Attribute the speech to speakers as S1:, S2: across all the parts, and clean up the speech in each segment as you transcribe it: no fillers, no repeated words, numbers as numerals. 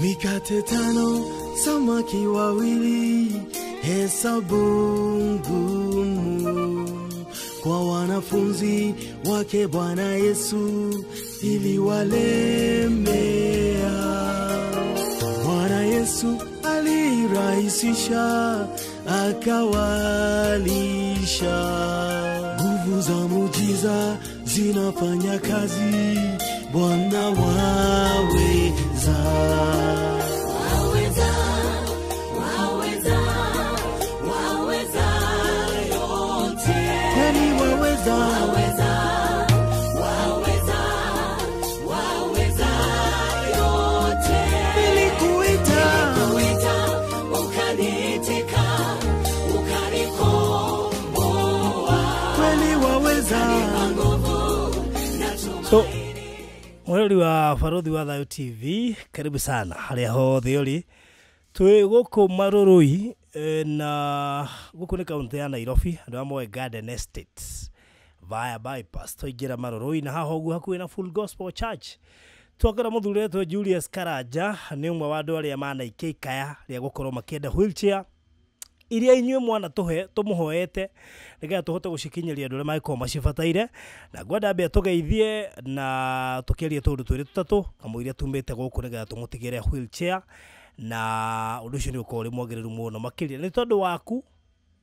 S1: Mikate tano, samaki wawili, hesabu ngumu kwa wanafunzi wake Bwana Yesu iliwalemea. Bwana Yesu alirahisisha, akawalisha. Nguvu za muujiza zinafanya kazi, Bwana waweza.
S2: Waweza, waweza, waweza yote.
S1: Kweli waweza,
S2: Waweza, waweza, waweza yote.
S1: Nilikuita,
S2: Nilikuita, ukaniitika, ukanikomboa.
S1: Kweli waweza.
S2: Ukanipa nguvu na
S3: So
S2: tumaini.
S3: Mwirori wa Barothi wa Thayo TV, karibu sana harĩa hothe ũrĩ. Twĩ gũkũ Marũrũi, na gũkũ nĩ kaũntĩ ya Nairobi, andũ arĩa moĩ Garden Estate via bypass, twaingĩra Marũrũi na haha ũguo hakuhĩ na Full Gospel Church, twakora mũthuri wetwo Julius Karanja. Nĩ ũmwe wa andũ arĩa manaikia ikaya rĩa gũkorwo makĩenda wheelchair iria inyuĩ mwana tũhe tũmũhoete nĩgetha tũhote gũcikinyĩria andũ arĩa mangĩkorwo macibataire. Na ngwenda mbia tũgeithie na tũkĩarie tũũndũ twĩrĩ tũtatũ kamũiria tumĩte gũkũ nĩgetha tũmũtigĩre wheelchair, na ũndũ ũcio nĩ ũkorwo ũrĩ mwagĩrĩru mũno makĩria nĩ tondũ waku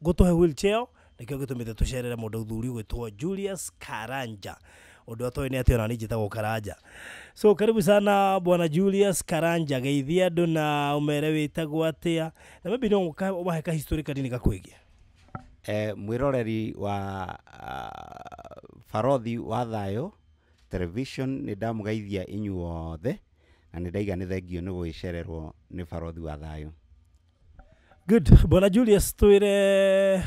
S3: gũtũhe wheelchair. Nĩkĩo gĩtũmĩte tũcerere mũndũ thuri ũgwĩtwo Julius Karanja. Ũndũ atoĩ nĩ atĩ ona niĩ njĩtagwo Karanja. So karibu sana, Bwana Julius Karanja, geithia andũ na ũmere wĩtagwo atĩa, na maybe no ũmahe ka history kanini gakwĩgie.
S4: Mwĩroreri wa Barothi wa Thayo Television, nĩ ndamũgeithia inyuothe na nĩ ndaiga nĩ thengio nĩ gũgĩcererwo nĩ Barothi wa Thayo.
S3: Good. Bwana Julius, twĩre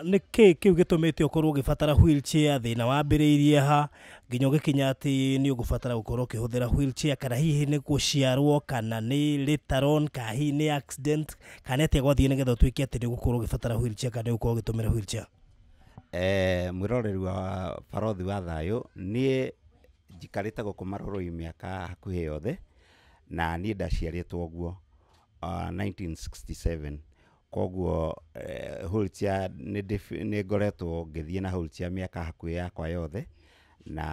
S3: nĩ kĩ kĩu gĩtũmĩte ũkorwo ũgĩbatara wheelchair? Thĩna wambĩrĩirie ha nginya ũgĩkinya atĩ nĩ ũgũbatara gũkorwo ũkĩhũthĩra wheelchair? Kana hihi nĩ gũciarwo, kana nĩ later on, kana hihi nĩ accident, kana atĩa gwathiĩ nĩgetha ũtuĩke atĩ nĩ ũgũkorwo ũgĩbatara wheelchair kana nĩ ũgũkorwo ũgĩtũmĩra wheelchair?
S4: Mwĩroreri wa Barothi wa Thayo, niĩ njikarĩte gũkũ Marũrũi mĩaka hakuhĩ yothe, na niĩ ndaciarĩtwo ũguo 1967. Koguo wheelchair nĩ ngoretwo ngĩthiĩ na wheelchair mĩaka hakuhĩ yakwa yothe, na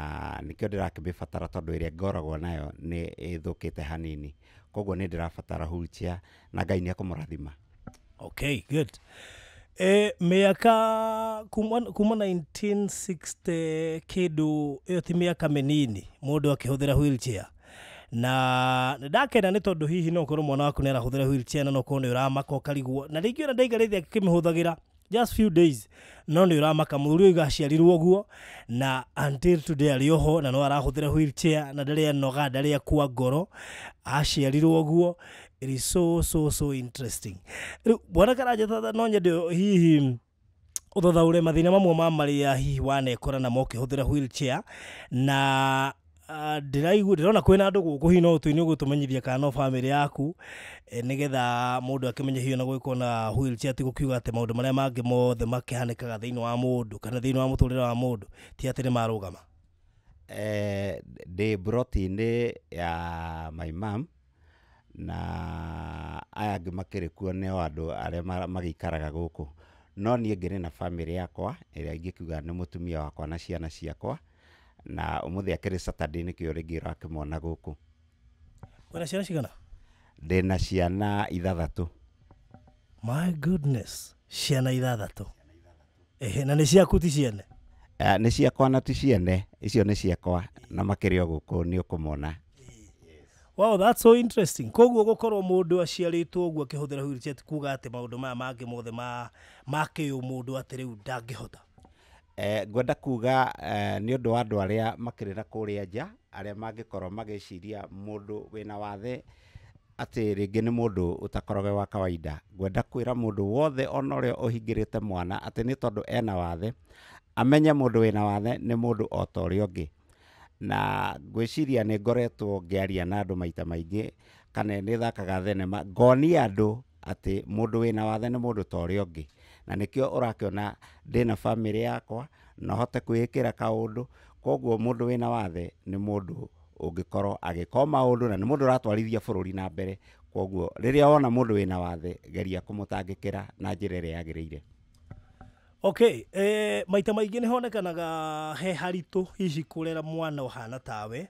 S4: nĩkĩo ndĩrakĩmĩbatara tondũ ĩrĩa ngoragwo nayo nĩ ĩthũkĩte hanini. Koguo nĩ ndĩrabatara wheelchair na Ngai nĩ ekũmũrathima.
S3: Okay, good. Mĩaka kuma 1960 kĩndũ, ĩyo ti mĩaka mĩnini mũndũ akĩhũthĩra wheelchair, na nĩ ndakena nĩ tondũ hihi no ũkorwo mwana waku nĩ arahũthĩra wheelchair na no ũkorwo nĩ ũramaka ũkarigwo, na rĩngĩ ona ndaikarĩte akĩmĩhũthagĩra just few days, no nĩ ũramaka. Mũthuri ũyũ aciarirwo ũguo na until today arĩ oho na no arahũthĩra wheelchair na ndarĩ anoga, ndarĩ akua ngoro, aciarirwo ũguo. It is so so so interesting. Rĩu Bwana Karanja, no nyende hihi ũthathaũre mathĩna mamwe ma marĩa hihi wanekora namo ũkĩhũthĩra wheelchair. Na ndĩraigua ndĩrona kwĩna andũ gũkũ, hihi no ũtũi nĩ ũgũtũmenyithia kana no bamĩrĩ yaku, nĩgetha mũndũ akĩmenye hihi ona gwĩkwo na wheelchair ti gũkiuga atĩ maũndũ marĩa mangĩ mothe makĩhanĩkaga thĩinĩ wa mũndũ kana thĩinĩ wa mũtũrĩre wa mũndũ ti atĩ nĩ marũgama.
S4: Ndĩ mburoti-inĩ ya my mum na aya angĩ makĩrĩ kuo nĩ o andũ arĩa magĩikaraga gũkũ, no niĩ ngĩrĩ na bamĩrĩ yakwa ĩrĩa ingĩkiuga nĩ mũtumia wakwa na ciana ciakwa, na ũmũthĩ akĩrĩ Saturday nĩkĩo rĩngĩ ũrakĩmona gũkũ.
S3: Wĩna ciana cigana?
S4: Ndĩna ciana ithathatũ.
S3: My goodness, ciana ithathatũ! Ehe, na nĩ ciaku ti ciene?
S4: Nĩ ciakwa na ti ciene, icio nĩ ciakwa na makĩrĩ o gũkũ nĩ ũkũmona.
S3: Wow, that's so interesting. Koguo gũkorwo mũndũ aciarĩtwo ũguo akĩhũthĩra wheelchair ti kuga atĩ maũndũ maya mangĩ mothe ma kĩũmũndũ atĩ rĩu ndangĩhota.
S4: Ngwenda kuga nĩ ũndũ wa andũ arĩa makĩrĩ na kũrĩa nja arĩa mangĩkorwo magĩciria mũndũ wĩna wathe atĩ rĩngĩ nĩ mũndũ ũtakoragwo wa kawaida. Ngwenda kwĩra mũndũ wothe ona ũrĩa ũhingĩrĩte mwana atĩ nĩ tondũ ena wathe, amenye mũndũ wĩna wathe nĩ mũndũ o ta ũrĩa ũngĩ. Na ngwĩciria nĩ ngoretwo ngĩaria na andũ maita maingĩ kana nĩ thakaga thenema ngonia andũ atĩ mũndũ wĩna wathe nĩ mũndũ ta ũrĩa ũngĩ, na nĩkĩo ũrakĩona ndĩna bamĩrĩ yakwa na hote kwĩĩkĩra kaũndũ. Koguo mũndũ wĩna wathe nĩ mũndũ ũngĩkorwo agĩka o maũndũ na nĩ mũndũ ũratwarithia bũrũri na mbere. Koguo rĩrĩa wona mũndũ wĩna wathe, geria kũmũtangĩkĩra na njĩra ĩrĩa yagĩrĩire.
S3: Okay, maita maingĩ nĩ honekanaga he haritũ hihi kũrera mwana ũhana tawe.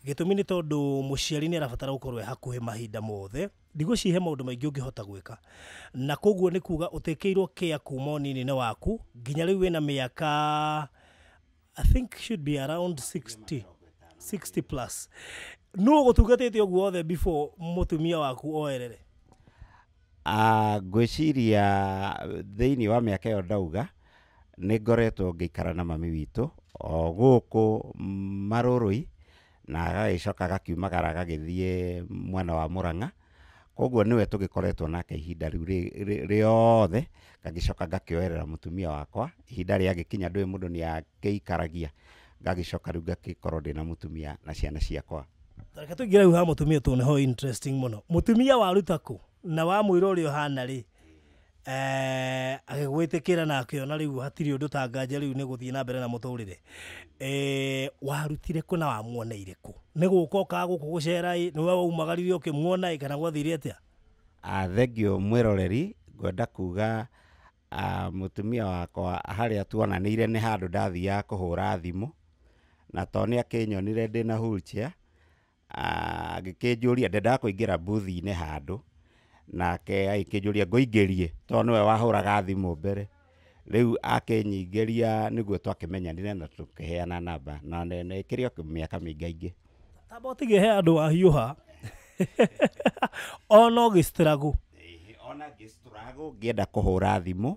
S3: Gĩtũmi nĩ tondũ mũciari nĩ arabatara gũkorwo e hakuhĩ mahinda mothe. Ndigũcihe maũndũ maingĩ ũngĩhota gwĩka, na koguo nĩ kuga ũtĩkĩirwo kĩa kuma ũnini-inĩ waku nginya rĩu wĩna mĩaka I think should be around 60 plus. Nũ ũgũtungatĩte ũguo othe before mũtumia waku oerere?
S4: Ngwĩciria thĩinĩ wa mĩaka ĩyo ndauga nĩ ngoretwo ngĩikara na mami witũ o gũkũ Marũrũi, na agagĩcoka agakiumagara agagĩthiĩ mwena wa Mũrang'a. Koguo nĩwe tũgĩkoretwo nake ihinda rĩu rĩothe, ngagĩcoka ngakĩoerera mũtumia wakwa ihinda rĩagĩkinya, ndũĩ mũndũ nĩ akĩikaragia, ngagĩcoka rĩu ngagĩkorwo ndĩna mũtumia na ciana ciakwa.
S3: Reke tũingĩre rĩu ha mũtumia tondũ nĩho interesting mũno. Mũtumia waruta kũ na wamwĩra ũrĩa ũhana rĩ, agĩgwĩtĩkĩra na akĩona rĩu hatirĩ ũndũ ta nganja rĩu nĩ gũthiĩ na mbere na mũtũrĩre. Warutire kũ na wamuoneire kũ? Nĩ gũka ũkaga gũkũ gũcera ĩ, nĩwe waumagarire ũkĩmuona ĩ, kana gwathire atĩa?
S4: Thengio mwĩroreri, ngwenda kuga mũtumia wakwa harĩa tuonanĩire nĩ handũ ndathiaga kũhũra thimũ, na to nĩ akĩnyonire ndĩna wheelchair, agĩkĩnjũria ndendaga kũingĩra booth-inĩ handũ, nake agĩkĩnjũria ngũingĩrie tondũ nĩwe wahũraga thimũ mbere. Rĩu akĩnyingĩria nĩguo twakĩmenyanire na tũkĩheana namba, na nĩ ĩkĩrĩ o mĩaka mĩingaingĩ.
S3: Tamba ũtige he andũ ahiũha ona ũgĩ-struggle.
S4: Ona ngĩ-struggle ngĩenda kũhũra thimũ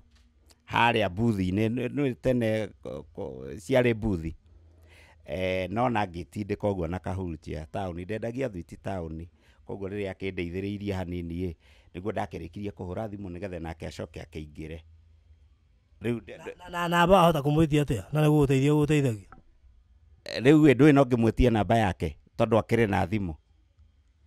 S4: harĩa booth-inĩ, nĩ tene ciarĩ booth. No na ngĩtindĩka ũguo na ka wheelchair taũni, ndendagia thwiti taũni, koguo rĩrĩa akĩndeithĩrĩirie hanini ĩ, nĩguo ndakĩrĩkirie kũhũra thimũ nĩgetha nake acoke akĩingĩre. Rĩu
S3: Na namba wahota kũmwĩtia atĩa? Na nĩ gũgũteithia gũgũteithagia?
S4: Rĩu ĩ, ndũĩ no ngĩmwĩtie namba yake tondũ akĩrĩ na thimũ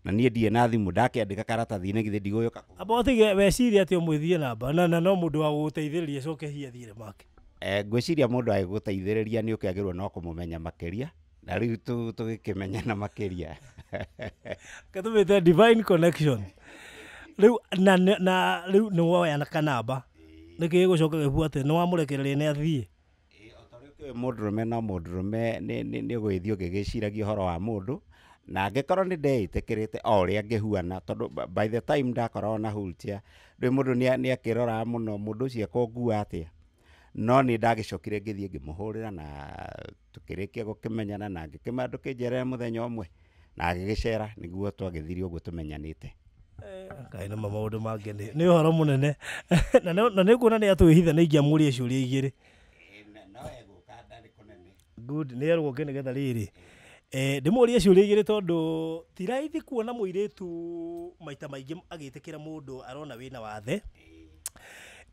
S4: na niĩ ndirĩ na thimũ, ndakĩandĩka karatathi-inĩ githĩ ndigũgĩũka kũ-
S3: Amba ũtige weciria atĩ ũmwĩtie namba na no mũndũ wa gũgũteithĩrĩria acoke hihi athiĩre make.
S4: Ngwĩciria mũndũ agĩgũteithĩrĩria nĩ ũkĩagĩrĩirwo no kũmũmenya makĩria, na rĩu tũgĩkĩmenyana makĩria.
S3: Katũmĩte divine connection. Rĩu na rĩu nĩ woya kanamba, nĩkĩ gĩgũcoka gĩbuate? Nĩ wamũrekereria nĩ athiĩ?
S4: Ũkĩũĩ mũndũrũme no mũndũrũme nĩ ũgũgĩthiĩ ũgĩgĩciragia ũhoro wa mũndũ, na angĩkorwo nĩ ndeĩtĩkĩrĩte o ũrĩa ngĩhuana, tondũ by the time ndakoragwo na wheelchair, ndũĩ mũndũ nĩ akĩroraga mũno mũndũ ũcio ekũngua atĩa. No nĩ ndagĩcokire ngĩthiĩ ngĩmũhũrĩra na tũkĩrĩkia gũkĩmenyana, na ngĩkĩmwĩra ndũkĩnjerere mũthenya ũmwe, na agĩgĩcera, nĩguo twagĩthire ũguo tũmenyanĩte.
S3: Ngai nĩmo maũndũ mangĩ nĩ ũhoro mũnene. Na nĩ kuona nĩ atwĩhitha nĩ ingĩamũria ciũria igĩrĩ.
S4: No egũka ndarĩ kũnene.
S3: Good, nĩ erwo oke nĩgetha rĩrĩ. Ndĩmũrie ciũria igĩrĩ tondũ ti raithi kuona mũirĩtu maita maingĩ agĩtĩkĩra mũndũ arona wĩna wathe.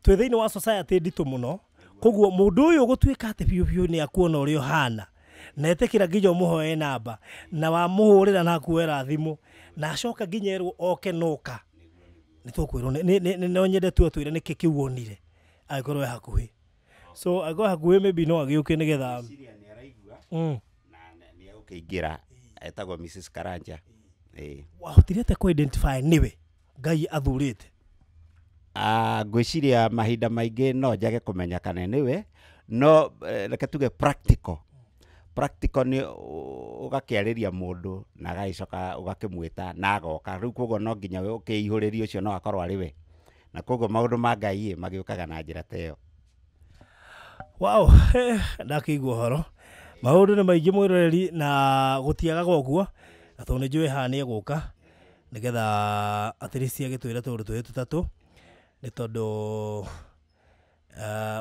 S3: Twĩ thĩinĩ wa society nditũ mũno, koguo mũndũ ũyũ gũtuĩka atĩ biũ biũ nĩ akuona ũrĩa ũhana, na etĩkĩra nginya ũmũhoe namba, na wamũhũrĩra na akuoera thimũ, na acoka nginya erwo oke noka. Nĩ tũkwĩrwo no nyende tu atwĩre nĩkĩ kĩu wonire angĩkorwo e hakuhĩ. So angĩkorwo hakuhĩ maybe no agĩũke nĩgetha
S4: Ngwĩciria nĩ araigua na nĩ egũkĩingĩra, etagwo Mrs Karanja.
S3: Wahotire atĩa kũ identify nĩwe Ngai athurĩte?
S4: Ngwĩciria mahinda maingĩ no njage kũmenya kana nĩwe, no reke tuge practical. Practical nĩ ũgakĩarĩria mũndũ na agagĩcoka ũgakĩmwĩta na agoka. Rĩu koguo no nginya ũkĩihũrĩrie ũcio no akorwo arĩ we. Na koguo maũndũ ma Ngai ĩ magĩũkaga na njĩra ta ĩyo.
S3: Wow, ndakĩigua ũhoro. Maũndũ nĩ maingĩ mwĩroreri na gũtiagaga ũguo, na tondũ nĩ njũĩ haha nĩ egũka nĩgetha at least agĩtwĩre tũũndũ twĩrĩ tũtatũ, nĩ tondũ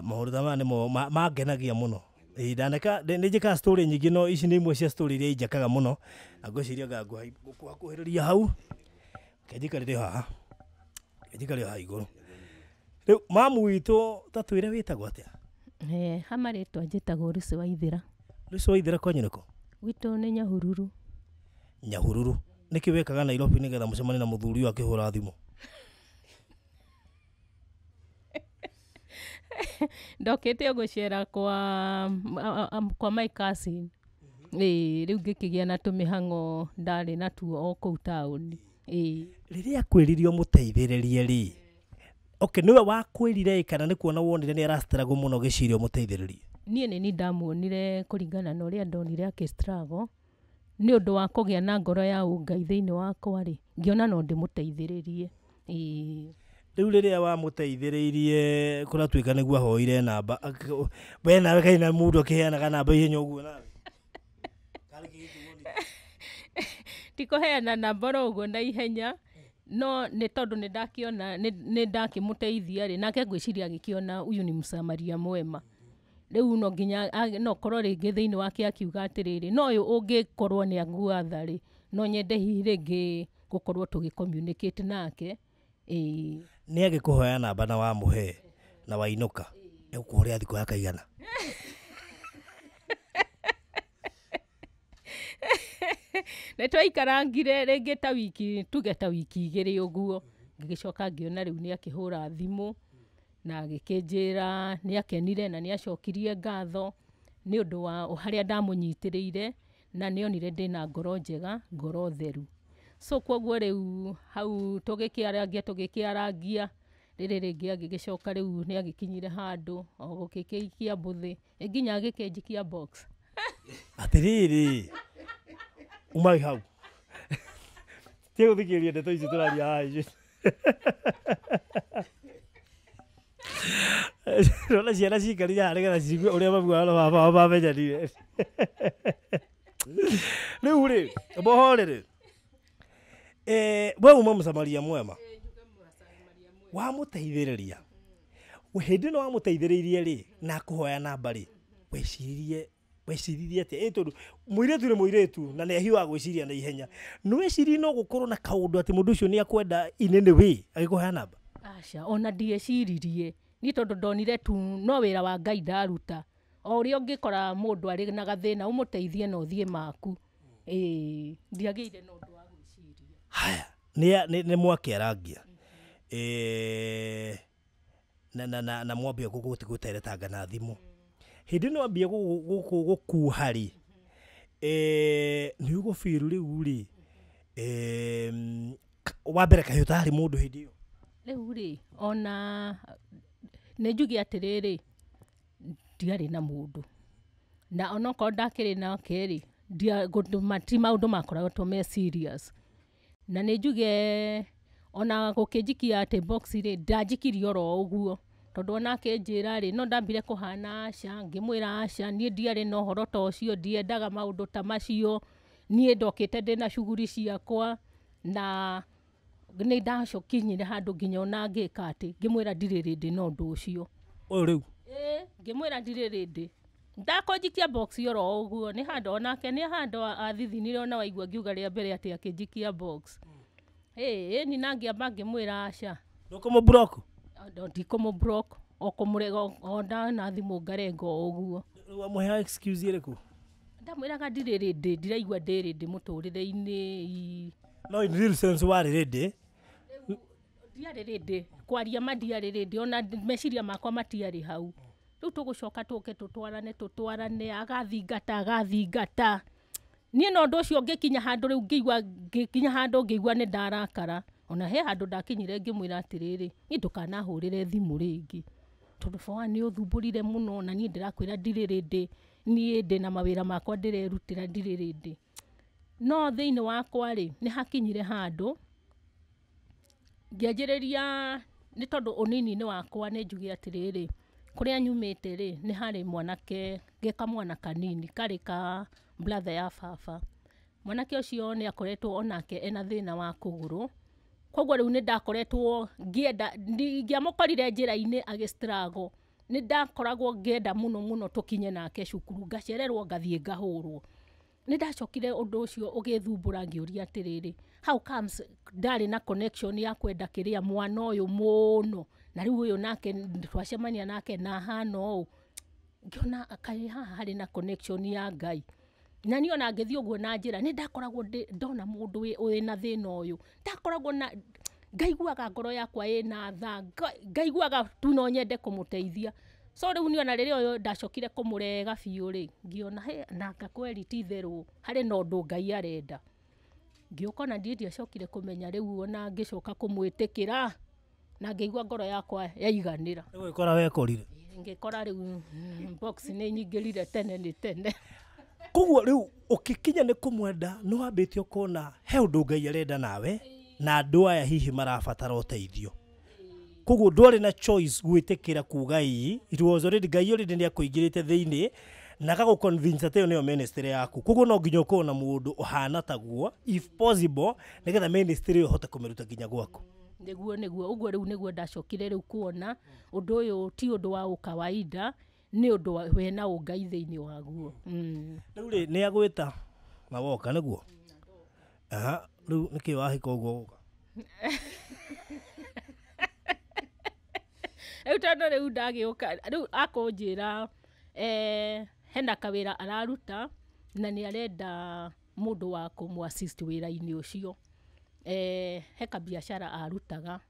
S3: maũndũ ta maya nĩmo mangenagia mũno. Ndaneka nĩ njĩkaga story nyingĩ, no ici nĩ imwe cia story iria injakaga mũno, na ngwĩciria anga ngũhakuhĩrĩria hau. Reke njikarĩre haha, reke njikarĩre haha igũrũ. Rĩu mamu witũ ta twĩre wĩtagwo atĩa?
S5: Ha marĩtwa njĩtagwo Lucy Waithera.
S3: Lucy Waithera kwanyu nĩkũ?
S5: Gwitũ nĩ Nyahururu.
S3: Nyahururu. Nĩkĩ wekaga Nairobi nĩgetha mũcemanie na mũthuri ũyũ akĩhũra thimũ?
S5: Ndokĩte gũcera kwa my cousin. Ĩĩ, rĩu ngĩkĩgĩa na tũmĩhang'o ndarĩ natuo o kũu taũni. Ĩĩ.
S3: Rĩrĩa akwĩrire ũmũteithĩrĩrie rĩ, okay, nĩwe wakwĩrire ĩ kana nĩ kuona wonire nĩ arastruggle mũno gĩciria ũmũteithĩrĩrie?
S5: Niĩ nĩ niĩ ndamuonire kũringana na ũrĩa ndonire akĩ struggle nĩ ũndũ wa kũgĩa na ngoro ya ũngai thĩinĩ wakwa rĩ, ngĩona no ndĩmũteithĩrĩrie. Ĩĩ.
S3: Rĩu rĩrĩa wamũteithĩrĩirie kũratuĩka nĩguo ahoire namba, we nawe kaĩ na mũndũ akĩheanaga namba ihenya ũguo nawe?
S5: Ti kũheana namba oro ũguo na ihenya, no nĩ tondũ nĩ ndakĩona nĩ ndakĩmũteithia rĩ, nake ngwĩciria agĩkĩona huyu ni msamaria mwema. Rĩu no nginya no korwo rĩngĩ thĩinĩ wake akiuga atĩrĩrĩ, no ũyũ ũngĩkorwo nĩ agua tha rĩ, no nyende hihi rĩngĩ gũkorwo tũgĩ communicate nake. Ĩĩ.
S3: Nĩ agĩkũhoya namba na wamũhe na wainũka, egũkũhũrĩra thikũ ya kaigana?
S5: Nĩ twaikarangire rĩngĩ ta wiki, tuge ta wiki igĩrĩ ũguo, ngĩgĩcoka ngĩona rĩu nĩ akĩhũra thimũ na agĩkĩnjĩra nĩ akenire na nĩ acokirie ngatho nĩ ũndũ wa harĩa ndamũnyitĩrĩire na nĩ onire ndĩna ngoro njega, ngoro theru. So kwoguo rĩu hau tũgĩkĩarangia rĩrĩ rĩngĩ agĩgĩcoka rĩu nĩ agĩkinyire handũ o gũgĩkĩikia mbũthĩ nginya agĩkĩnjikia box.
S3: Atĩrĩrĩ, umai hau. Tiga gũthikĩrĩria ndeto ici tũraria haha ici. Ndĩrona ciana cikarire haha nĩgetha cigue ũrĩa mami wao na baba wao mamenyanire. Rĩu rĩ, mũhorere. We uma mũsamaria mwema. Wamũteithĩrĩria. Hĩndĩ ĩno wamũteithĩrĩirie rĩ, na akũhoya namba rĩ, weciririe atĩa? Ĩ tondũ mũirĩtu nĩ mũirĩtu na nĩ ahiũhaga gwĩciria na ihenya. Nĩ weciririe no gũkorwo na kaũndũ atĩ mũndũ ũcio nĩ akwenda in any way agĩkũhoya namba?
S5: Aca, ona ndieciririe. Niĩ tondũ ndonire tu no wĩra wa Ngai ndaruta. O ũrĩa ũngĩkora mũndũ arĩ na gathĩna ũmũteithie na ũthiĩ maku. Ĩĩ, ndiagĩire na ũndũ wa gwĩciria.
S3: Haya, nĩ mwakĩarangia. Na mwambia gũteretanga na thimũ. Hĩndĩ ĩno ambia gũkuha rĩ, nĩ ũgũbĩrũ rĩu rĩ, wa mbere kaĩ ũtarĩ mũndũ hĩndĩ ĩyo?
S5: Rĩu rĩ, ona nĩ njuge atĩrĩrĩ, ndiarĩ na mũndũ. Na onokorwo ndakĩrĩ nake rĩ, ti maũndũ makoretwo me serious. Na nĩ njuge ona gũkĩnjikia atĩ box rĩ, ndanjikirie oro ũguo. Tondũ ona akĩnjĩra rĩ, no ndambire kũhana aca, ngĩmwĩra aca, niĩ ndiarĩ na ũhoro ta ũcio, ndiendaga maũndũ ta macio, niĩ ndokĩte ndĩna shughuli ciakwa, na nĩ ndacokinyire handũ nginya ona ngĩka atĩ, ngĩmwĩra ndirĩ rĩndĩ na ũndũ ũcio.
S3: Ũyũ rĩu?
S5: Ĩĩ, ngĩmwĩra ndirĩ rĩndĩ. Ndakũnjikia box oro ũguo, nĩ handũ onake, nĩ handũ athithinire ona waigua ngiuga rĩa mbere atĩ akĩnjikia box. Ĩĩ, ni na ngĩamba ngĩmwĩra aca.
S3: Ndũkũmũ-block?
S5: Ndikũmũ-block, o kũmũrega, o na thimũ ngarenga o ũguo.
S3: Rĩu wamũheaga excuse ĩrĩkũ?
S5: Ndamwĩraga ndirĩ rĩndĩ, ndiraigua ndĩ rĩndĩ mũtũrĩre-inĩ.
S3: No in real sense warĩ rĩndĩ?
S5: Ndiarĩ rĩndĩ, kwaria ma ndiarĩ rĩndĩ, ona meciria makwa matiarĩ hau. Rĩu tũgũcoka tũke tũtwarane, agathingata. Niĩ na ũndũ ũcio ngĩkinya handũ rĩu ngĩigua, ngĩkinya handũ ngĩigua nĩ ndarakara. Ona he handũ ndakinyire ngĩmwĩra atĩrĩrĩ, niĩ ndũkanahũrĩre thimũ rĩngĩ. Tondũ for one nĩ ũthumbũrire mũno na niĩ ndĩrakwĩra ndirĩ rĩndĩ, niĩ ndĩna mawĩra makwa ndĩrerutĩra ndirĩ rĩndĩ. No thĩinĩ wakwa rĩ, nĩ hakinyire handũ, ngĩanjĩrĩria nĩ tondũ ũnini-inĩ wakwa nĩ njuge atĩrĩrĩ, kũrĩa nyumĩte rĩ, nĩ harĩ mwanake, ge kamwana kanini, karĩ ka brother ya baba. Mwanake ũcio nĩ akoretwo onake ena thĩna wa kũgũrũ. Koguo rĩu nĩ ndakoretwo ngĩenda, ingĩamũkorire njĩra-inĩ agĩ struggle, nĩ ndakoragwo ngĩenda mũno mũno tũkinye nake cukuru, ngacererwo ngathiĩ ngahũrwo. Nĩ ndacokire ũndũ ũcio ũgĩthumbũra ngĩũria atĩrĩrĩ, how comes ndarĩ na connection ya kwenda kĩrĩa mwana ũyũ mũno, na rĩu ũyũ nake twacemania nake na ahana ũũ. Ngĩona kaĩ haha harĩ na connection ya Ngai. Na niĩ ona ngĩthiĩ ũguo na njĩra, nĩ ndakoragwo ndona mũndũ wĩna thĩna ũyũ. Ndakoragwo na, ngaiguaga ngoro yakwa ĩna tha, ngaiguaga tu no nyende kũmũteithia. So rĩu niĩ ona rĩrĩa ũyũ ndacokire kũmũrega biũ rĩ, ngĩona he nanga kweri ti itherũ harĩ na ũndũ Ngai arenda. Ngĩũka ona niĩ ndiacokire kũmenya rĩu ona ngĩcoka kũmwĩtĩkĩra na ngĩigua ngoro yakwa yaiganĩra.
S3: Rĩu ũgĩkora wekorire.
S5: Ngĩkora rĩu box nĩ nyingĩrire tene nĩ tene.
S3: Koguo rĩu ũkĩkinya nĩ kũmwenda nĩ wambĩtie ũkona he ũndũ Ngai arenda nawe na andũ aya hihi marabatara ũteithio. Koguo ndwarĩ na choice gwĩtĩkĩra kuga ii, it was already Ngai already nĩ akũingĩrĩte thĩinĩ na agagũ convince atĩ ĩyo nĩyo ministry yaku. Koguo no nginya ũkorwo na mũndũ ũhana taguo if possible nĩgetha ministry ĩyo ũhote kũmĩruta nginya gwaku.
S5: Nĩguo nĩguo ũguo rĩu nĩguo ndacokire rĩu kuona ũndũ ũyũ ti ũndũ wa ũkawaida, nĩ ũndũ wena ũngai thĩinĩ waguo.
S3: Rĩu rĩ nĩ agwĩta na woka nĩguo? Aha, rĩu nĩkĩ wahika ũguo gũka?
S5: Rĩu tondũ rĩu ndagĩũka rĩu akũnjĩra hena kawĩra araruta na nĩ arenda mũndũ wa kũmũ assist wĩra-inĩ ũcio. He kabiacara arutaga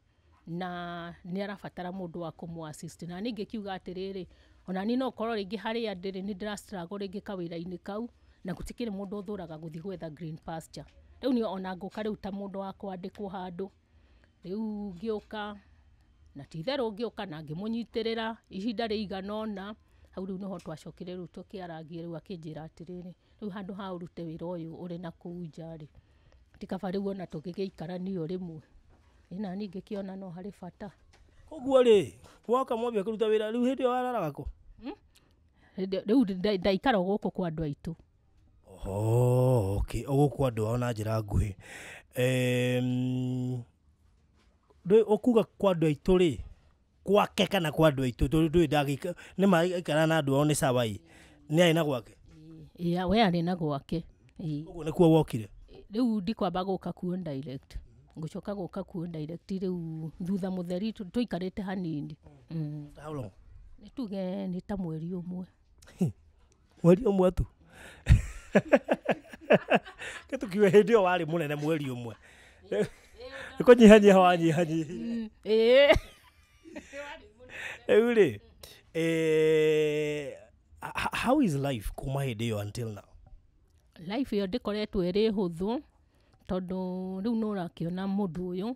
S5: na nĩ arabatara mũndũ wa kũmũ assist. Na niĩ ngĩkiuga atĩrĩrĩ, ona niĩ no korwo rĩngĩ harĩa ndĩrĩ nĩ ndĩra struggle rĩngĩ kawĩra-inĩ kau na gũtikĩrĩ mũndũ ũthũraga gũthiĩ gwetha green pasture. Rĩu niĩ ona ngũka rĩu ta mũndũ wa kwandĩkwo handũ. Rĩu ngĩũka na ti itherũ ngĩũka na ngĩmũnyitĩrĩra ihinda rĩigana ũna. Hau rĩu nĩho twacokire rĩu tũkĩarangia rĩu akĩnjĩra atĩrĩrĩ, rĩu handũ ha ũrute wĩra ũyũ ũrĩ na kũu nja rĩ, ti kaba rĩu ona tũgĩgĩikarania o rĩmwe. Ĩ na niĩ ngĩkĩona no harĩ bata.
S3: Koguo rĩ, woka mwambia kũruta wĩra rĩu hĩndĩ ĩyo wararaga kũ?
S5: Rĩu ndaikara gũkũ kwa andũ aitũ.
S3: Oho, okay, o gũkũ andũ ao na njĩra nguhĩ. Rĩu ũkuga kwa andũ aitũ rĩ, gwake kana kwa andũ aitũ tondũ ndũĩ ndagĩikara nĩ maikara na andũ ao nĩ sawa ĩ, nĩ arĩ na gwake?
S5: Ĩĩ, we arĩ na gwake.
S3: Ũguo nĩkuo wokire?
S5: Rĩu ndikwamba gũka kuo direct. Ngũcoka gũka kuo direct rĩu thutha mũtheri tũikarĩte hanini.
S3: How long?
S5: Nĩ tuge nĩ ta mweri ũmwe.
S3: Mweri ũmwe tu? Ke tũkiuge hĩndĩ ĩyo warĩ mũnene mweri ũmwe. Nĩ kũnyihanyiha wanyihanyihire.
S5: Ĩĩ.
S3: Rĩu rĩ, how is life kuma hĩndĩ ĩyo until now?
S5: Life ĩyo ndĩkoretwo ĩrĩ hũthũ tondũ rĩu nĩ ũrakĩona mũndũ ũyũ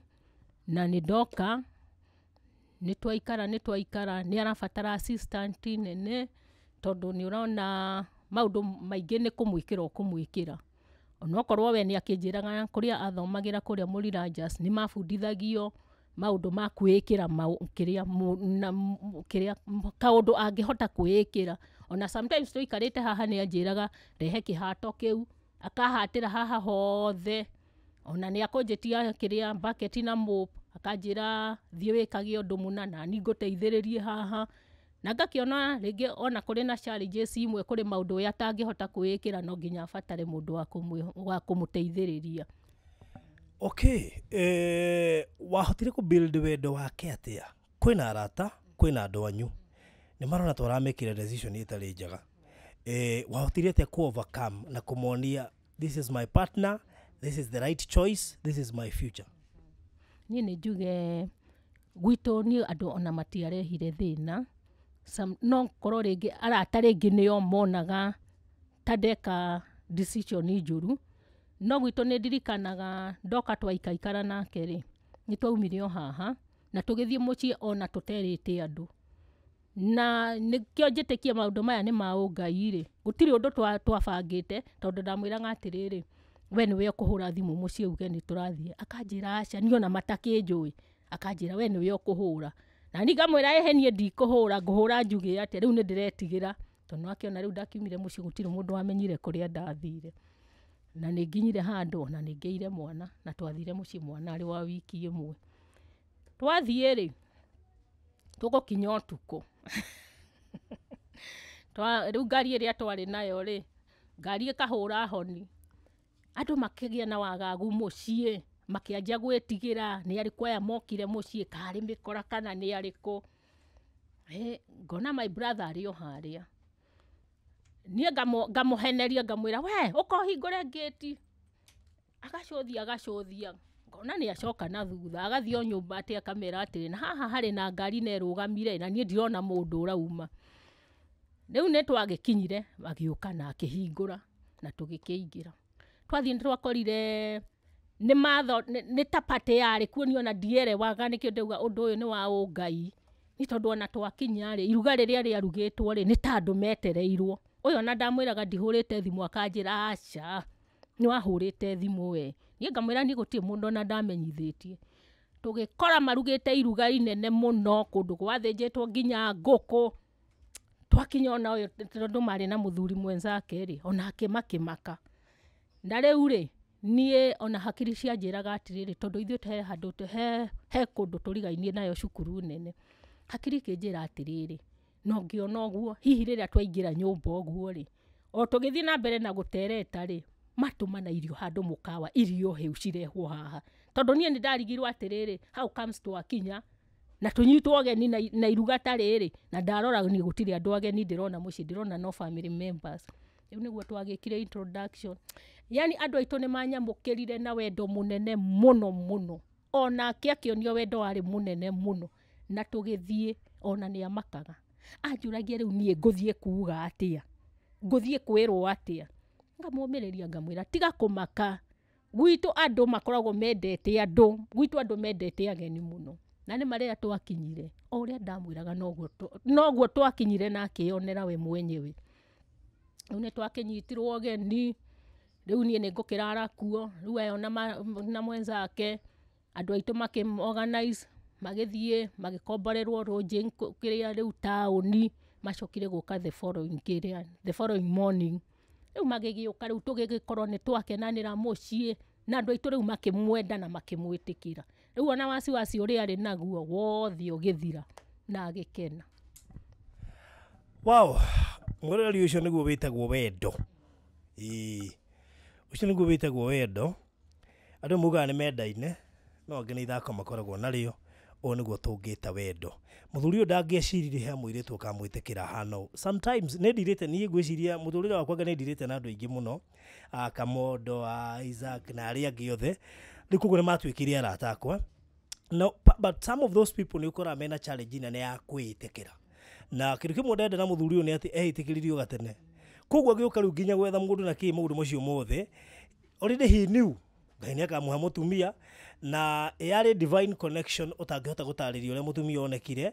S5: na nĩ ndoka nĩ twaikara nĩ arabatara assistant nene tondũ nĩ ũrona maũndũ maingĩ nĩ kũmwĩkĩra ũkũmwĩkĩra. Onokorwo we nĩ akĩnjĩraga kũrĩa athomagĩra kũrĩa Mũriranjas nĩ mabundithagio maũndũ ma kwĩĩkĩra kĩrĩa kĩrĩa kaũndũ angĩhota kwĩĩkĩra. Ona sometimes tũikarĩte haha nĩ anjĩraga rehe kĩhato kĩu akahatĩra haha hothe. Ona nĩ akũnjĩtia kĩrĩa bucket na mop akanjĩra thiĩ wĩkage ũndũ mũna na niĩ ngũteithĩrĩrie haha. Na ngakĩona rĩngĩ ona kũrĩ na challenges imwe kũrĩ maũndũ we atangĩhota kwĩĩkĩra no nginya abatare mũndũ wa kũmũteithĩrĩria.
S3: Okay, wahotire kũ build wendo wake atĩa? Kwĩna arata, kwĩna andũ anyu. Nĩ marona ta ũramĩkĩra decision ĩtarĩ njega. Wahotire atĩa kũ overcome na kũmonia this is my partner, this is the right choice, this is my future?
S5: Niĩ nĩ njuge gwitũ niĩ andũ ona matiarehire thĩna. No korwo rĩngĩ arata rĩngĩ nĩo monaga ta ndeka decision njũru. No gwitũ nĩ ndirikanaga ndoka twaikaikara nake rĩ, nĩ twaumire o haha na tũgĩthiĩ mũciĩ ona tũterĩte andũ. Na nĩkĩo njĩtĩkie maũndũ maya nĩ ma ũngai rĩ, gũtirĩ ũndũ twabangĩte tondũ ndamwĩraga atĩrĩrĩ, we nĩwe ũkũhũra thimũ mũciĩ uge nĩ tũrathiĩ. Akanjĩra aca, niĩ ona matakĩnjũĩ. Akanjĩra we nĩwe ũkũhũra. Na niĩ ngamwĩra ĩhĩ niĩ ndikũhũra, ngũhũra njuge atĩa, rĩu nĩ ndĩretigĩra. Tondũ nĩwakĩona rĩu ndakiumire mũciĩ gũtirĩ mũndũ wamenyire kũrĩa ndathire. Na nĩ nginyire handũ ona nĩ ngĩire mwana na twathire mũciĩ mwana arĩ wa wiki ĩmwe. Twathiĩ rĩ, tũgũkinya ũtukũ. Rĩu ngari ĩrĩa twarĩ nayo rĩ, ngari ĩkahũra honi. Andũ makĩgĩa na wagagu mũciĩ, makĩanjia gwĩtigĩra nĩ arĩkũ aya mokire mũciĩ, karĩ mĩkora kana nĩ arĩkũ. Ngona my brother arĩ o harĩa. Niĩ ngamũheneria ngamwĩra we ũka ũhingũre ngĩti. Agacũthia agacũthia. Ngona nĩ acoka na thutha agathiĩ o nyũmba atĩ akamera atĩrĩ, na haha harĩ na ngari na ĩrũgamire na niĩ ndirona mũndũ ũrauma. Rĩu nĩ twagĩkinyire agĩũka na akĩhingũra na tũgĩkĩingĩra. Twathiĩ nĩ twakorire nĩ matho nĩ ta party yarĩ kuo, niĩ ona ndierewaga nĩkĩo ndauga ũndũ ũyũ nĩ wa ũngai. Nĩ tondũ ona twakinya rĩ, iruga rĩrĩa rĩarugĩtwo rĩ, nĩ ta andũ metereirwo. Ũyũ ona ndamwĩraga ndihũrĩte thimũ akanjĩra aca, nĩ wahũrĩte thimũ we. Niĩ ngamwĩra niĩ gũtirĩ mũndũ ona ndamenyithĩtie. Tũgĩkora marugĩte iruga inene mũno, kũndũ gwathĩnjĩtwo nginya ngũkũ. Twakinya ona ũyũ tondũ marĩ na mũthuri mwenzake rĩ, onake makĩmaka. Na rĩu rĩ, niĩ ona hakiri cianjĩraga atĩrĩrĩ, tondũ ithuĩ he handũ he kũndũ tũrigainie nayo cukuru nene. Hakiri ikĩnjĩra atĩrĩrĩ, no ngĩona ũguo, hihi rĩrĩa twaingĩra nyũmba ũguo rĩ, o tũgĩthiĩ na mbere na gũtereta rĩ, matũmana irio handũ mũkawa, irio hĩu cirehwo haha. Tondũ niĩ nĩ ndarigirwo atĩrĩrĩ, how comes twakinya na tũnyitwo ageni na iruga ta rĩrĩ, na ndarora niĩ gũtirĩ andũ ageni ndĩrona mũciĩ, ndĩrona no family members. Rĩu nĩguo twagĩkire introduction. Yani andũ aitũ nĩ manyamũkĩrire na wendo mũnene mũno mũno. Onake akĩonio wendo warĩ mũnene mũno. Na tũgĩthiĩ ona nĩ amakaga. Anjũragia rĩu niĩ ngũthiĩ kuga atĩa, ngũthiĩ kwĩrwo atĩa. Ngamũmĩrĩria ngamwĩra tiga kũmaka, gwitũ andũ makoragwo mendete andũ, gwitũ andũ mendete ageni mũno. Na nĩ marĩa twakinyire, o ũrĩa ndamwĩraga noguo twakinyire na akĩyonera we mwenyewe. Rĩu nĩ twakĩnyitirwo ũgeni, rĩu niĩ nĩ ngũkĩrara kuo, rĩu ayo na mwenzake, andũ aitũ makĩ organize, magĩthiĩ magĩkomborerwo lodging kĩrĩa rĩu taũni, macokire gũka the following kĩrĩa, the following morning. Rĩu magĩgĩũka rĩu tũgĩgĩkorwo nĩ twakenanĩra mũciĩ, na andũ aitũ rĩu makĩmwenda na makĩmwĩtĩkĩra. Rĩu ona wasiwasi ũrĩa arĩ naguo wothe ũgĩthira na agĩkena.
S3: Wow, mwĩroreri ũcio nĩguo wĩtagwo wendo. Ĩĩ, ũcio nĩguo wĩtagwo wendo. Andũ maugaga nĩ mendaine, no angĩ nĩ ithako makoragwo narĩo. Ũyũ nĩguo tũngĩta wendo. Mũthuri ũyũ ndangĩeciririe he mũirĩtu ũkamwĩtĩkĩra ahana ũũ. Sometimes nĩ ndirĩte, niĩ ngwĩciria mũtũrĩre wakwa anga nĩ ndirĩte na andũ aingĩ mũno, a Kamondo, a Isaac na arĩa angĩ othe. Rĩu koguo nĩ matuĩkire arata akwa. No, but some of those people nĩ ũkoraga mena challenge nene ya kwĩĩtĩkĩra. Na kĩndũ kĩmwe ndenda na mũthuri ũyũ nĩ atĩ eĩtĩkĩririo gatene. Koguo agĩũka rĩu nginya gwetha mũndũ na kĩ maũndũ macio mothe, already he knew Ngai nĩ akamũhe mũtumia, na yarĩ divine connection ũtangĩhota gũtarĩria ũrĩa mũtumia onekire,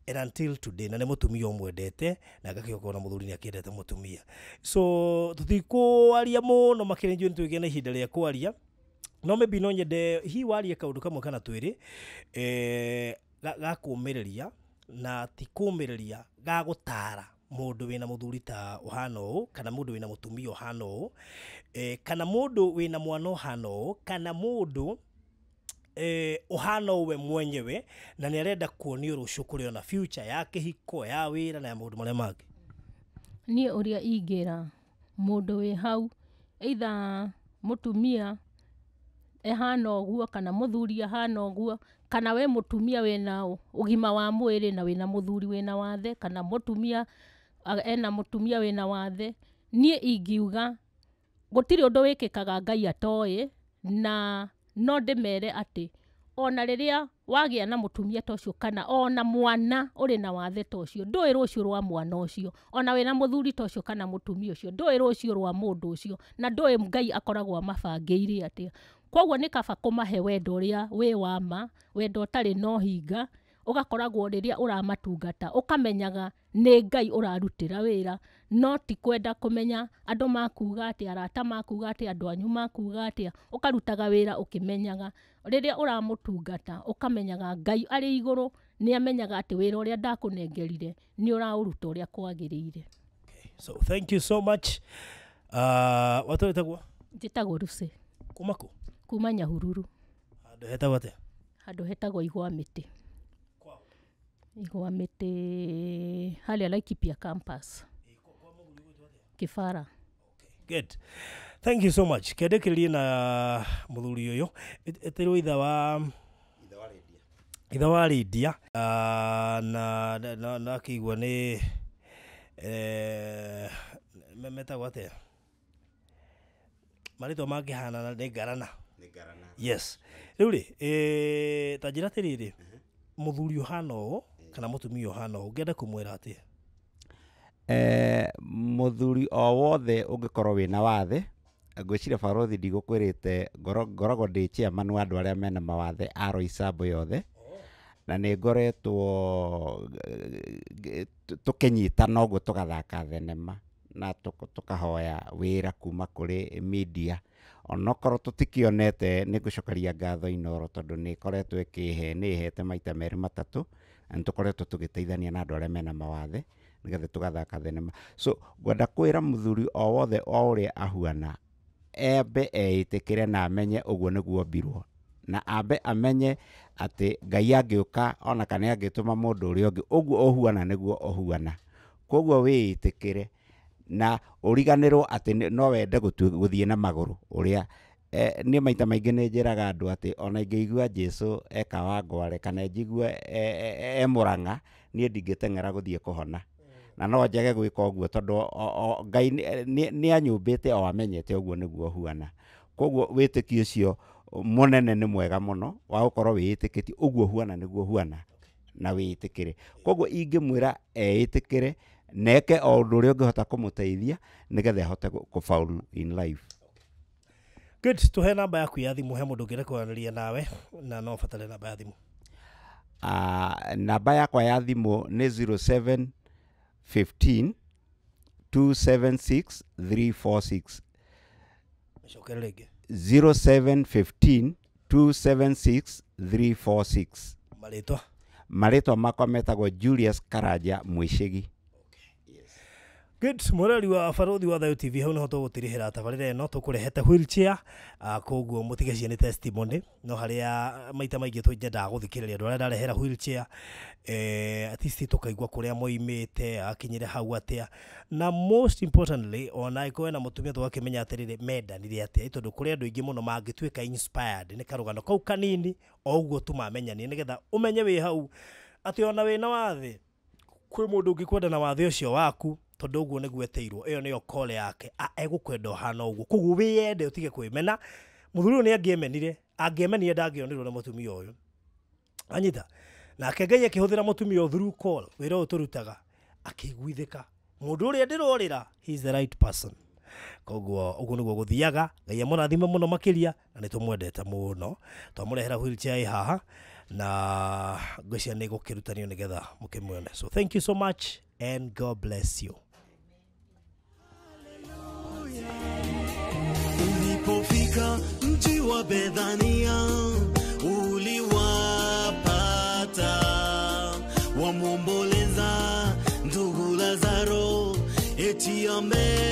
S3: and until today, na nĩ mũtumia ũmwendete, na agakĩoka ona mũthuri nĩ akĩendete mũtumia. So tũtikũaria mũno makĩria, njũĩ nĩ twĩgĩe na ihinda rĩa kwaria, no maybe no nyende hihi warie kaũndũ kamwe kana twĩrĩ, ga kũũmĩrĩria, na ti kũũmĩrĩria, ga gũtara mũndũ wĩna mũthuri ta ũhana ũũ, kana mũndũ wĩna mũtumia ũhana ũũ, kana mũndũ wĩna mwana ũhana ũũ, kana mũndũ ũhana ũũ we mwenyewe, na nĩ arenda kuonio rũciũ kũrĩ ona future ya kĩhiko, ya wĩra na ya maũndũ marĩa mangĩ.
S5: Niĩ ũrĩa ingĩra mũndũ wĩ hau, either mũtumia ehana ũguo, kana mũthuri ahana ũguo, kana we mũtumia wĩna ũgima wa mwĩrĩ na wĩna mũthuri wĩna wathe, kana mũtumia ena mũtumia wĩna wathe, niĩ ingiuga gũtirĩ ũndũ wĩkĩkaga Ngai atoĩ, na no ndĩmere atĩ ona rĩrĩa wagĩa na mũtumia ta ũcio, kana ona mwana ũrĩ na wathe ta ũcio, ndũĩ rũciũ rwa mwana ũcio, ona wĩna mũthuri ta ũcio kana mũtumia ũcio, ndũĩ rũciũ rwa mũndũ ũcio, na ndũĩ Ngai akoragwo amabangĩire atĩa. Koguo nĩ kaba kũmahe wendo ũrĩa wĩ wa ma, wendo ũtarĩ na ũhinga, ũgakoragwo rĩrĩa ũramatungata ũkamenyaga nĩ Ngai ũrarutĩra wĩra, no ti kwenda kũmenya andũ makuga atĩa, arata makuga atĩa, andũ anyu makuga atĩa. Ũkarutaga wĩra ũkĩmenyaga rĩrĩa ũramũtungata, ũkamenyaga Ngai arĩ igũrũ nĩ amenyaga atĩ wĩra ũrĩa ndakũnengerire nĩ ũraũruta ũrĩa kwagĩrĩire.
S3: Okay. So thank you so much. Watũrĩtagwo?
S5: Njĩtagwo Lucy.
S3: Kuma kũ?
S5: Kuma Nyahururu.
S3: Handũ hetagwo atĩa?
S5: Handũ hetagwo Igwa Mĩtĩ. Igwa Mĩtĩ harĩa Laikipia campus. Kibara.
S3: Okay, good. Thank you so much. Kendekĩrĩrie na mũthuri ũyũ ĩtĩrwo ithe wa ithe wa Lydia, na na akĩigua nĩ metagwo atĩa marĩtwa mangĩhanana nĩ ngarana. Yes, rĩu rĩ, ta njĩra atĩrĩrĩ, mũthuri ũhana ũũ kana mũtumia ũhana ũũ ũngĩenda kũmwĩra atĩa?
S4: Mũthuri o wothe ũngĩkorwo wĩna wathe, ngwĩciria barothi ndigũkwĩrĩte, ngoragwo ndĩ chairman wa andũ arĩa mena mawathe a Roysambu yothe, na nĩ ngoretwo tũkĩnyitana ũguo tũgathaka thenema na tũkahoya wĩra kuma kũrĩ media. Onokorwo tũtikĩonete, nĩ ngũcokeria ngatho Inooro tondũ nĩ ĩkoretwo ĩkĩhe, nĩ ĩhete maita merĩ matatũ, na nĩ tũkoretwo tũgĩteithania na andũ arĩa mena mawathe nĩgetha tũgathaka thenema. So ngwenda kwĩra mũthuri o wothe o ũrĩa ahuana, embe eĩtĩkĩre na amenye ũguo nĩguo ombirwo, na ambe amenye atĩ Ngai angĩũka ona kana angĩtũma mũndũ ũrĩa ũngĩ ũguo ũhuana nĩguo ũhuana. Koguo wĩĩtĩkĩre na ũriganĩrwo atĩ no wende gũthiĩ na magũrũ ũrĩa. Niĩ maita maingĩ nĩ njĩraga andũ atĩ ona ingĩigua Jesũ eka Wangware kana njigue e Mũrang'a, niĩ ndingĩteng'era gũthiĩ kũhona, na no njage gwĩka ũguo tondũ Ngai nĩ anyũmbĩte o amenyete ũguo nĩguo huana. Koguo wĩtĩkio ũcio mũnene nĩ mwega mũno wa gũkorwo wĩĩtĩkĩtie ũguo huana nĩguo huana na wĩĩtĩkĩre. Koguo ingĩmwĩra eĩtĩkĩre neke o ũndũ ũrĩa ũngĩhota kũmũteithia nĩgetha ahote kũfaulu in life.
S3: Good, tuhe namba yaku ya thimũ he mũndũ ũngĩenda kwaranĩria nawe na no batare namba ya thimũ.
S4: Namba yakwa ya thimũ nĩ 0715 276 346.
S3: Cokere rĩngĩ.
S4: 0715 276 346.
S3: Marĩtwa?
S4: Marĩtwa makwa metagwo Julius Karanja Mwĩcĩgi.
S3: Good, mũrori wa Barothi wa Thayo TV, hau niho tũgũtirihĩra tabarĩra ĩno tũkũrehete wheelchair, koguo mũtige cio nĩ testimony, no harĩa maita maingĩ twendaga gũthikĩrĩria andũ arĩa ndarehera wheelchair, at least tũkaigua kũrĩa moimĩte, akinyire hau atĩa, na most importantly ona angĩkorwo ena mũtumia tũgakĩmenya atĩrĩrĩ mendanire atĩa, tondũ kũrĩ andũ aingĩ mũno mangĩtuĩka inspired nĩ karũgano kau kanini o ũguo tu mamenyanire, nĩgetha ũmenye wĩ hau atĩ ona wĩna wathe kwĩ mũndũ ũngĩkwenda na wathe ũcio waku, tondũ ũguo nĩguo eteirwo, ĩyo nĩyo kole yake, egũkwenda ũhana ũguo. Koguo wĩyende ũtige kwĩmena. Mũthuri ũyũ nĩ angĩemenire, angĩemenire ndangĩonirwo nĩ mũtumia ũyũ. Anyita nake Ngai akĩhũthĩra mũtumia ũyũ through call, wĩra ũyũ tũrutaga, akĩiguithĩka mũndũ ũrĩa ndĩrorĩra, he is the right person. Koguo ũguo nĩguo gũthiaga. Ngai amũrathime mũno makĩria na nĩ tũmwendete mũno. Twamũrehera wheelchair ĩ haha na ngwĩciria nĩ gũkĩrutanio nĩgetha mũkĩmuone. So thank you so much and God bless you.
S1: Ulipofika mji wa Bethania uliwapata wamwomboleza ndugu Lazaro eti amekufa.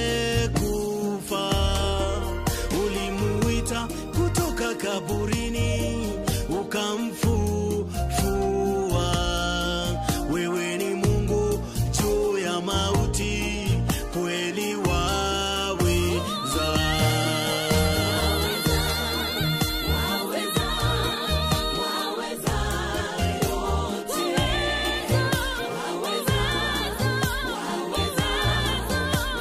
S1: Ulimuita kutoka kaburini ukamfufua. Wewe ni Mungu juu ya mauti, kweli waweza.
S2: Waweza, waweza yote. Waweza, waweza,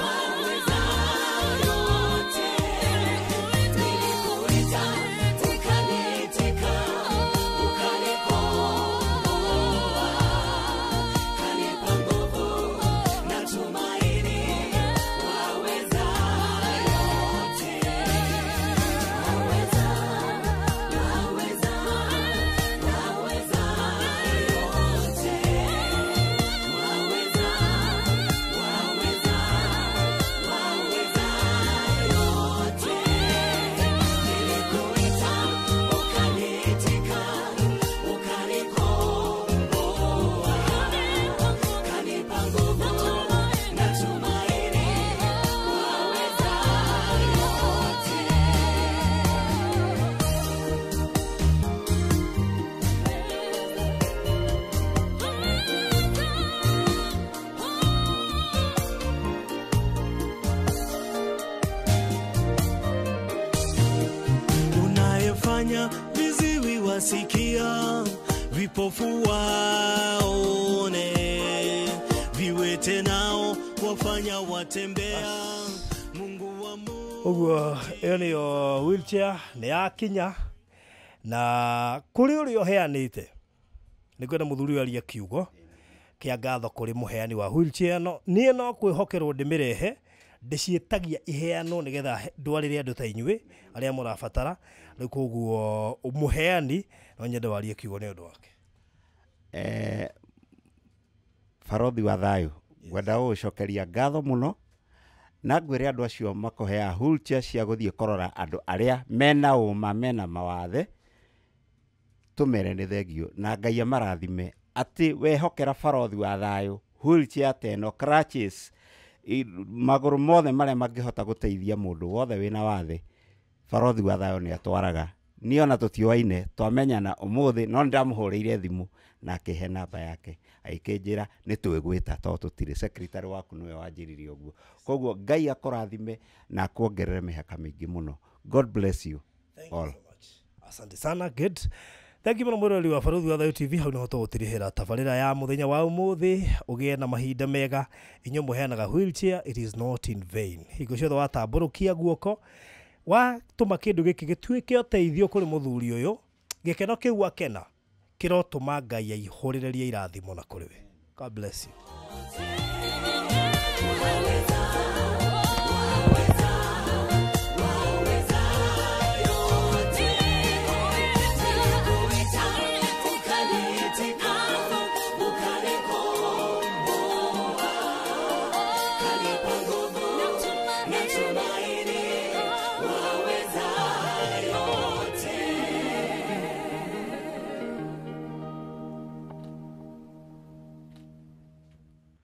S2: waweza yote. Nilikuita ukaniitika, ukanikomboa, kanipa nguvu na tumaini. Waweza yote. Waweza, waweza, waweza yote. Waweza, waweza, waweza yote. Nilikuita ukaniitika, ukanikomboa, kanipa nguvu na tumaini. Waweza yote.
S1: Unayefanya viziwi wasikia, vipofu waone, viwete nao wafanya watembea. Mungu wa Mungu.
S3: Ũguo ĩyo nĩyo wheelchair nĩ yakinya na kũrĩ ũrĩa ũheanĩte nĩ kwenda mũthuri ũyũ arie kiugo kĩa ngatho kũrĩ mũheani wa wheelchair ĩno. Niĩ no kwĩhokerwo ndĩmĩrehe, ndĩciĩtagia iheanwo nĩgetha ndwarĩre andũ ta inyuĩ arĩa mũrabatara. Rĩu koguo mũheani no nyende warie kiugo nĩ ũndũ wake.
S4: Barothi wa thayũ, ngwenda gũgũcokeria ngatho mũno na ngwĩre andũ acio makũheaga wheelchair cia gũthiĩ kũrora andũ arĩa mena ũma mena mawathe, tũmere nĩ thengio na Ngai amarathime atĩ wehokera barothi wa thayũ wheelchair ta ĩno, crutches, magũrũ mothe marĩa mangĩhota gũteithia mũndũ wothe wĩna wathe, barothi wa thayũ nĩ atwaraga. Niĩ ona tũtiũaine, twamenyana ũmũthĩ, no nĩndamũhũrĩire thimũ na akĩhe namba yake, agĩkĩnjĩra nĩ twĩgwĩta tondũ tũtirĩ, secretary waku nĩwe wanjĩrire ũguo. Koguo Ngai akũrathime na akuongerere mĩhaka mĩingĩ mũno. God bless you all.
S3: Asante sana, good. Thank you mũno mwĩroreri wa Barothi wa Thayũ TV, hau nĩho tũgũtirihĩra tabarĩra ya mũthenya wa ũmũthĩ. Ũgĩe na mahinda mega. Inyuĩ mũheanaga wheelchair, it is not in vain. Hingo ciothe watambũrũkia guoko watũma kĩndũ gĩkĩ gĩtuĩke ũteithio kũrĩ mũthuri ũyũ, gĩkeno kĩu akena kĩrotũma Ngai aihũrĩrĩrie irathimo na kũrĩ we. God bless you.
S2: Wewe.